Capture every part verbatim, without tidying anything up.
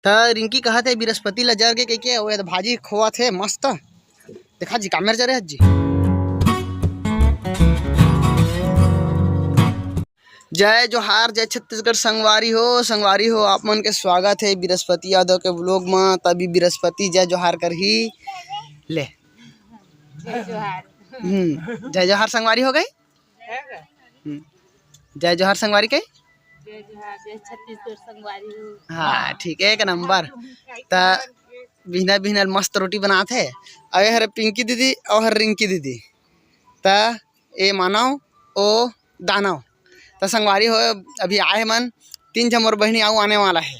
त रिंकी कहत हे बृहस्पति ला जर के कहिके, अउ ये भाजी खोवत हे मस्त। देखा जी, कामेर जरे हे जी। जय जोहार, जय छत्तीसगढ़ संगवारी हो, संगवारी हो, आप मन के स्वागत हे बृहस्पति यादव के vlog म। तभी बृहस्पति जय जोहार करही। ले। जय जोहार। हम्म, जय जोहार संगवारी हो गई। हम्म, जय जोहार संगवारी के। जय जोहार, जय छत्तीसगढ़ संगवारी हो। हाँ, ठीक है, एक नंबर। त बिहना बिहना मस्त रोटी बनात हे। अउ ये हर पिंकी दीदी, अउ हर रिंकी दीदी। त ए मानव, ओ दानव। त संगवारी हो, अभी आए हे मन, तीन झन मोर बहिनी अउ आने वाला हे।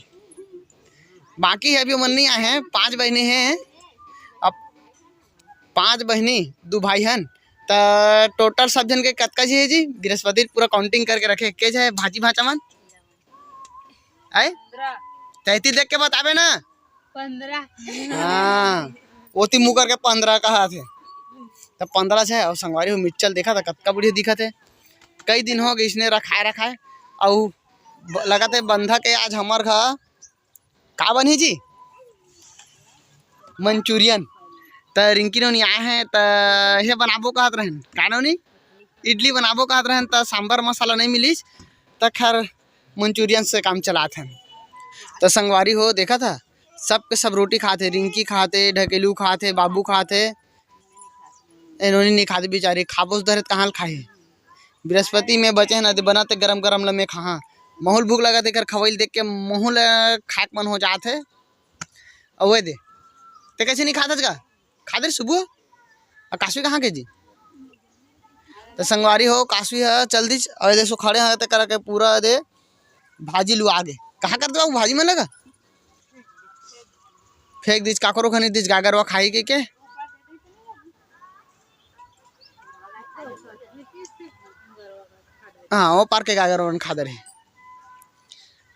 बाकी हे, अभी मन नहीं आए हे, पांच बहिनी हे। अब पांच बहिनी, दू भाई हन। त total सब झन के कतका झी हे जी? बृहस्पति पूरा counting करके रखे, के झे भांची भांचा मन? आए? तैती देख के बताबे ना। पंद्रह। हाँ, ओती मुकर के पंद्रह कहत हे। त पंद्रह झे। अउ संगवारी हो, मिच्चल देखा त कतका बढ़िया दिखत हे। कई दिन हो गए इसने रखाए रखाए। अउ ब-, लगत हे बंधा के आज हमर घर का बनही जी? मंचूरियन। त रिंकी नोनी आए हे, त ये बनाबो कहत रहन। का नोनी? इडली बनाबो कहत रहन, त सांभर मसाला नहीं मिलिस, त खैर मंचूरियन से काम चलात हन। त संगवारी हो, देखा था, सब के सब रोटी खात हे, रिंकी खात हे, ढकेलू खात हे, बाबू खात हे, ए नोनी नहीं खात बेचारी, खाबोस धरे त कहाँ ल खाही? बृहस्पति में बचे हे ना, ते बनत हे गरम गरम ल मैं खाहा। महू ल भूख लगत हे, एकर खवई ल देख के महू ल खाए के मन हो जात हे। अउ ओए दे, ते कैसे नहीं खात हस का? खात रहे सुबह? अउ काशवी कहाँ के जी? त संगवारी हो, काशवी ह चल दिस, अउ दे सो खड़े हे, ते करा के पूरा दे भाजी लुआ गे। कहाँ कर दो भाजी मन लगा? फेंक दिस, काकरो खनी दिस, गागरवा खाई के, के? हाँ, वो पार के गागरवा खा दे रहे।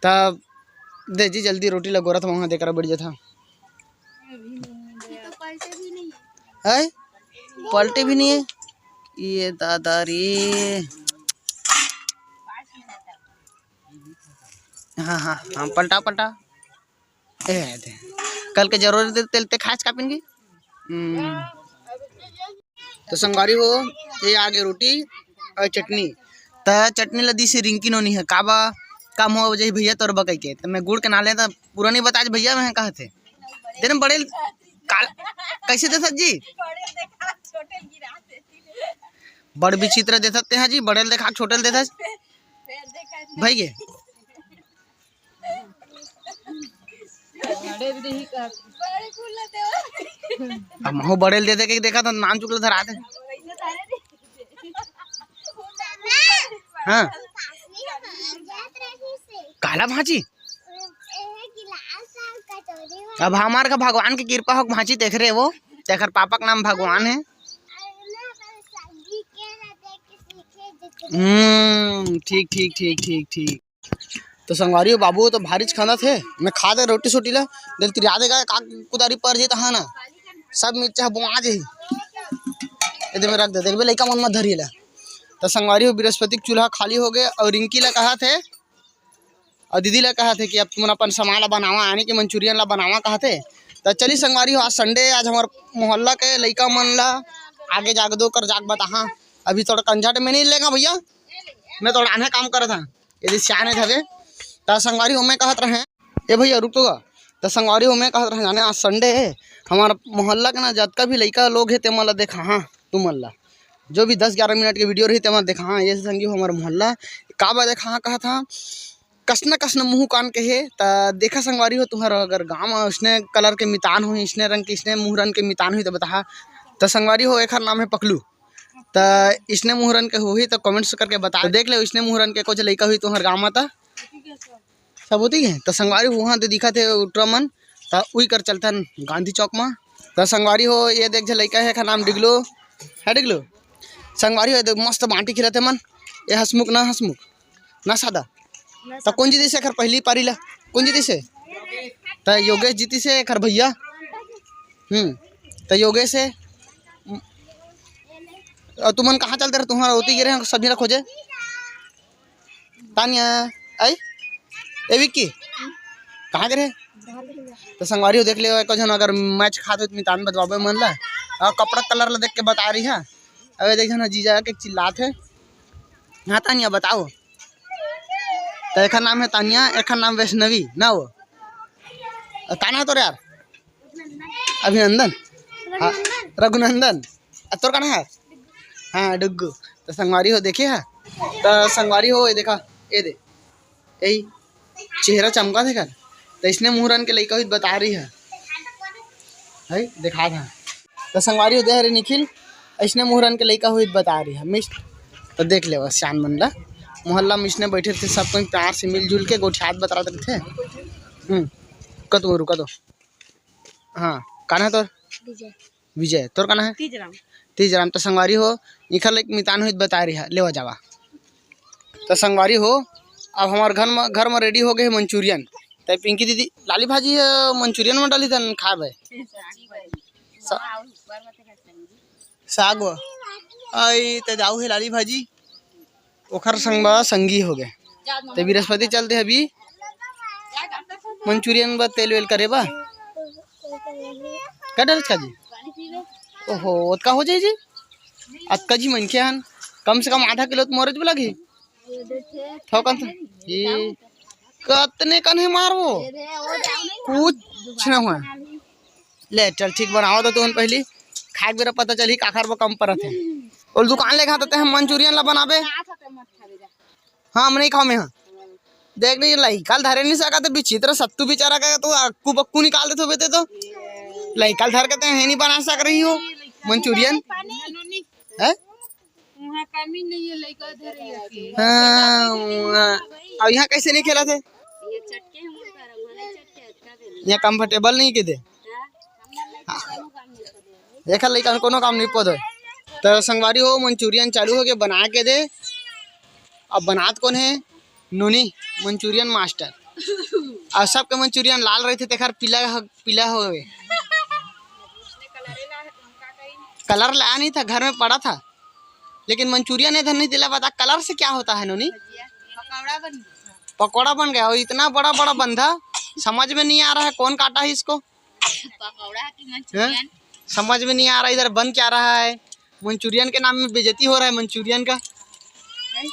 तब दे जी, जल्दी रोटी लगोरत वहाँ देकर बैठ जाता। ये तो पलटे भी नहीं है। है? पलटे भी नहीं है। ये दादा रे। हाँ, हाँ, हाँ, पलटा, पलटा। ए, दे। कल के जरूरी दे, तेल ते खास का पिन की? हम्म। तो संगवारी हो, ये आगे रोटी अउ चटनी। त चटनी ला दिस रिंकी नोनी हे, का बा, का मोह वजह भैया तोर बकई के। त मैं गुड़ के नाले त पूरा नहीं बता भैया, मैं कहा थे। तेरे बड़े काल-, कैसे दे सर जी? बड़ विचित्र दे सकते हैं जी, बड़े देखा, छोटे दे सकते। भाई के। अब महू बड़े ल दे दे के देखा तो नान चुकले धरा दे। हाँ। काला भांची? अब हमार का भगवान की कृपा हो, भांची देख रहे वो, तेकर पापा का नाम भगवान है। हम्म, ठीक, ठीक, ठीक, ठीक, ठीक। तो संगवारी हो, बाबू तो भारी खाना थे, मैं खा दे रोटी सोटी ला, दिल तिरिया देगा, का कुदारी पर जे तो हाँ ना, सब मिर्चा बोआ जे। ये दे में रख दे, देखबे लइका मन मत धरिए ला। तो संगवारी हो, बृहस्पति के चूल्हा खाली हो गए अउ रिंकी ला कहा थे, अउ दीदी ला कहा थे कि अब तुमन अपन सामान ला बनावा, यानी कि मंचूरियन ला बनावा कहा थे। तो चली संगवारी हो, आज Sunday, आज हमार मोहल्ला के लइका मन ला आगे जाग दो कर जाग बताहा। अभी थोड़ा कंझट में नहीं लेगा भैया, मैं थोड़ा आने काम करत हा। यदि सियाने हवे, त संगवारी हो मैं कहत रहे, ए भैया रुक तो गा। त संगवारी हो मैं कहत रहे, जाने आज Sunday हे, हमार मोहल्ला के ना जतका भी लइका लोग हे, ते मन ला देखा, हाँ, तुमन ला जो भी दस ग्यारह मिनट के video रही, ते मन देखा, हाँ, ये संगी हो हमार मोहल्ला, का बा देखा, हाँ, कहत हा, कसन कसन मुँह कान के हे। त देखा संगवारी हो, तुम्हार अगर गाँव में उसने colour के मितान होही, इसने रंग के, इसने मुँह रंग के मितान होही, त बताहा। त संगवारी हो, एखर नाम है पकलू। त इसने मुँह रंग के होही, त comments करके बता। त देख ले, इसने मुँह रंग के कुछ लइका होही तुम्हार गाँव में, त सब होती है। त संगवारी हो, वहाँ दे दिखत हे उटरा मन, त उही कर चलथन गांधी चौक में। त संगवारी हो, ये देख जे लइका हे, एखर नाम डिगलो है, डिगलो। संगवारी हो, ये देख मस्त बांटी खिलत हे मन, ये हसमुख ना हसमुख। ना सादा। त कौन जीतिस एखर पहली पारी ला? कौन जीतिस हे? त योगेश जीतिस हे एखर भैया। हम्म। त योगेश हे। अउ तुमन कहाँ चलते रहे? तुम्हारा ओती गिरे हैं, सभी ला खोजे। तानिया, आई? ए विक्की, कहाँ गिरे? तो संगवारी हो, देख ले, एको झन अगर मैच खात हो तो मितान बतवाबे मन ला। और कपड़ा कलर ला देख के बता रही है। अबे देख ना, जीजा के चिल्लात है। हाँ तानिया, बताओ। तो एखर नाम है तानिया, एखर नाम वैष्णवी ना हो। और का नाम है तोर यार? अभिनंदन। हाँ, रघुनंदन। आ तोर का नाम है? हाँ, डुग्गू। तो संगवारी हो, देखे है? तो संगवारी हो, ये देखा, ये दे, यही चेहरा चमका थे कर। तो इसने मुहरन के लइका हुई बता रही है, है देखा था। तो संगवारी हो, दे हरे निखिल, इसने मुहरन के लइका हुई बता रही है मिस। तो देख ले बस, शान मन ला, मोहल्ला में इसने बैठे थे, सब कोई प्यार से मिलजुल के गोठियात बतरात रहे थे। हम्म, कतो रुका तो। हाँ, का नाम है तोर? विजय। विजय, तोर का नाम है? तीजराम। तीजराम। तो संगवारी हो, इखर ले मितान हुई बता रही है, लेवा जावा। तो संगवारी हो, अब हमार घर में, घर में रेडी हो गए है मंचूरियन। तो पिंकी दीदी, लाली भाजी, अ, मंचूरियन में डाली तन खाबे। सा-, साग वो। आई ते जाऊ है लाली भाजी। ओखर संग बा संगी हो गए। ते बृहस्पति चलते अभी मंचूरियन बा तेल वेल करे बा। का डरत का जी? ओहो, ओतका हो जाए जी? अतका जी मनखे हन, कम से कम आधा किलो तो मोरे ज लगी। थोकन तो ये कतने कन है मारबो? कुछ ना हुआ। ले चल ठीक, बनाओ तो तुमन पहली, खाए के बेरा पता चली काखर वो कम परत है। और दुकान ले घात हम मंचूरियन ला बनाबे। हाँ, हम नहीं खाओ मैं, हाँ। देख नहीं, लइका ल धरे नहीं सकत, विचित्र सत्तू बेचारा का तो अक्कू बक्कू निकाल देते बेटे तो। लइका ल धर के ते है नहीं बना सक रही हो मंचूरियन, है? वहाँ कमी नहीं है, लइका धरे के। हाँ, वहाँ। अब यहाँ कैसे नहीं खेला थे? ये चटके हम ऊपर, वहाँ नहीं चटके, अटका दे। यहाँ कंफर्टेबल नहीं के दे। हाँ, हम लोग कोनो काम नहीं करे। देखा लइका कोनो काम नहीं पदो। तो संगवारी हो, मंचूरियन चालू हो गए बना के दे। अब बनात कौन है? नोनी, मंचूरियन मास्टर। और सबके मंचूरियन लाल रही थे, तेखर पीला ह-, पीला हो गए। कलर लाया नहीं था, घर में पड़ा था, लेकिन मंचूरियन इधर नहीं दिला। बता, कलर से क्या होता है नोनी? पकौड़ा बन गया। पकौड़ा बन गया, और इतना बड़ा बड़ा बंधा, समझ में नहीं आ रहा है कौन काटा है इसको। पकौड़ा की हैं? मंचूरियन। समझ में नहीं आ रहा इधर बन क्या रहा है। मंचूरियन के नाम में बेइज्जती हो रहा है मंचूरियन का। हैं?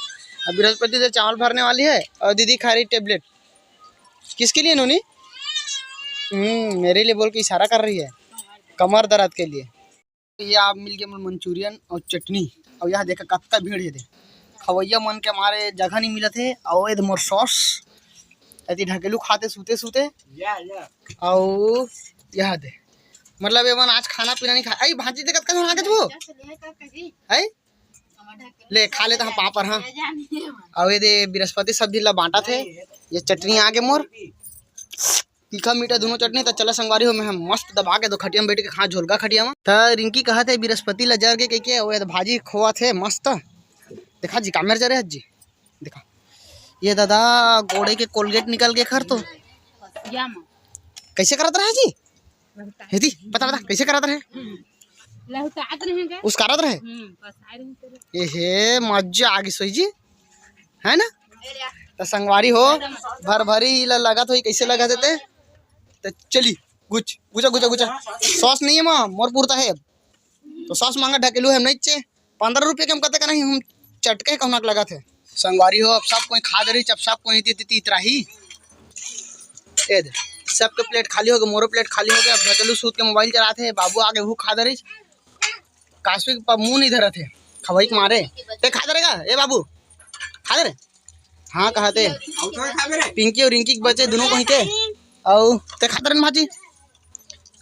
अब बृहस्पति इधर चावल भरने वाली है और दीदी खा रही टेबलेट। किसके लिए नोनी? हम्म, मेरे लिए बोल के इशारा कर रही है, कमर दर्द के लिए। ये आप मिल गए मन मंचूरियन और चटनी। और यहाँ देखा कतका भीड़ है दे, खवैया मन के मारे जगह नहीं मिलत है। और ये दे मोर सॉस, ऐती ढकेलू खाते सूते सूते। या, या। और यहाँ दे, मतलब ये मन आज खाना पीना नहीं खा। आई भाजी दे कतका झन आगे तू। आई ले खा लेता हम पापड़, हाँ। और ये दे बृहस्पति सब जिला बांटा थे। ये चटनी आगे मोर, तीखा मीठा दोनों चटनी। तो चला संगवारी हो, मैं हम मस्त दबा के दो खटिया में बैठ के खा झोलका खटिया में। तो रिंकी कहा थे बृहस्पति ला जर के कह के, वो भाजी खोआ थे मस्त। देखा जी कामेर जरे जी, देखा ये दादा गोड़े के कोलगेट निकल के खर तो। या माँ। कैसे करत रहा जी? हेती बता बता कैसे करत रहे? लहुटात रहे का? उसकारत रहे। हम्म, बस आ रही तेरे। ए हे, मजा आ गई सोई जी, है ना? तो संगवारी हो, भर भरी ला लगत होई, कैसे लगत है ते? तो चली, गुच गुचा गुचा गुचा। सॉस नहीं है माँ, मोर पुरता है। तो सॉस मांगा ढकेलू है नहीं चे, पंद्रह रुपये के हम कते का नहीं, हम चटके कहुना के लगत है। संगवारी हो, अब सब कोई खा दे रही, अब सब कोई इतनी इतनी इतरा ही। ए दे, सबके प्लेट खाली हो गए, मोरो प्लेट खाली हो गए। अब ढकेलू सूत के मोबाइल चलाते हैं, बाबू आगे वो खा दे रही। कासवी के मुंह नहीं धरत है, खवाई के मारे। ते खा दे रहेगा ए बाबू, खा दे रे। हाँ कहा ते। पिंकी और रिंकी के बचे दोनों को ही ते। औ ते खा दे रे भाजी।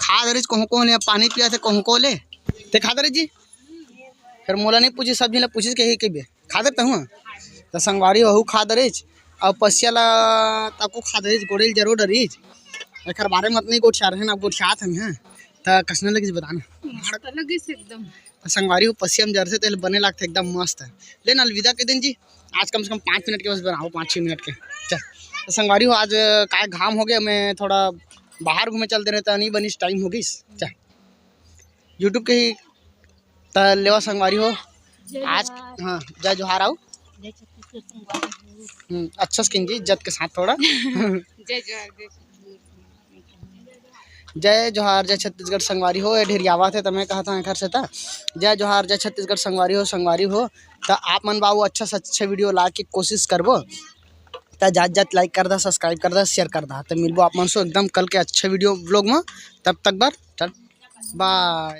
खा दे रही कहूँ को ले, पानी पिया थे कहूँ को ले। ते खा दे रही जी। फिर मोला नहीं पूछी, सब जिला पूछी के ही के बे। खा देते हुआ। तो संगवारी हो खा दे रही। और पसिया ला ताको खा दे रही, गोड़ेल जरूर डरी। एकर बारे में नहीं गोठिया रहे ना, गोठियात हम हैं। तो कसने लगी बताना। मस्त लगिस एकदम। संगवारी हो पसिया में जरसे तेल बने लागथे एकदम मस्त। ले ना अलविदा के दिन जी, आज कम से कम पाँच मिनट के बस बनाओ, पाँच छः मिनट के। चल तो संगवारी हो आज काय घाम हो गया, मैं थोड़ा बाहर घूमे चलते रहता नहीं बनिस, टाइम हो गई। चल YouTube के ही त लेवा संगवारी हो। जय आज जोहार। हाँ, जय जोहार आओ। जय छत्तीसगढ़ संगवारी हो। हम्म, अच्छा स्किन जी, इज्जत के साथ थोड़ा। जय जोहार, जय छत्तीसगढ़। जय जोहार, जय छत्तीसगढ़ संगवारी हो। ये ढेरियावत हे, त मैं कहत हंव एखर से त जय जोहार, जय छत्तीसगढ़ संगवारी हो, संगवारी हो। त आप मन बाबू अच्छा से अच्छा वीडियो ला के कोशिश करबो। त जात जात like कर दा, subscribe कर दा, share कर दा। त मिलबो आप मन से एकदम कल के अच्छे वीडियो vlog में। तब तक बर बाय।